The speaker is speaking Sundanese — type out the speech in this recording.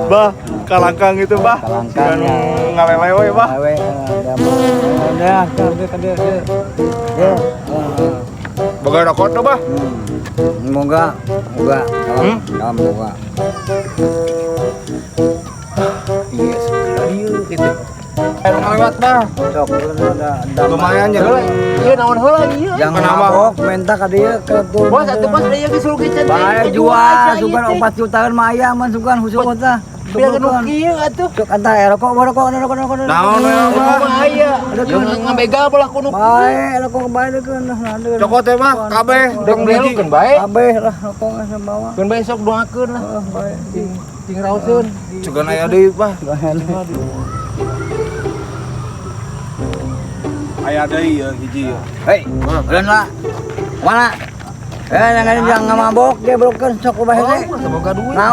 Bah, kalangkang itu, Bah. Kalangkang, Siga nu ya. ngalele we, Bah. Awe, dah, dah, dah, dah, dah. Ya. Boga rokok tuh, Bah. Moga, moga, Hmm? salam, moga. Iya, ieu gitu. Eh, ngalewat, Bah. Sok, udah, udah. Lumayan ya. Heula, ieu naon heula ieu? Jangan Kenapa? mabok, minta ka dieu ke tuh. Bos, atuh bos ieu geus rugi can. Bae jual, sugan 4 jutaan mah aya mah sugan khusus tah. Biar nu kieu atuh. Sok antar rokok, rokok, rokok, rokok. Naon we, Bah? Mah aya. Jeung ngabegal belah ku nu. Bae, rokok bae deukeun lah. Cokot teh, Bah, kabeh Dek belukeun bae. Kabeh lah rokok geus bawa. Keun bae sok doakeun lah. Heeh, bae. Ting raoseun. Sugan aya deui, Bah. Aya deui ya hiji ya. Hei, udah lah. Mana? Eh, jangan jangan mabok, dia broken sok bae. Oh, semoga duit. Nah,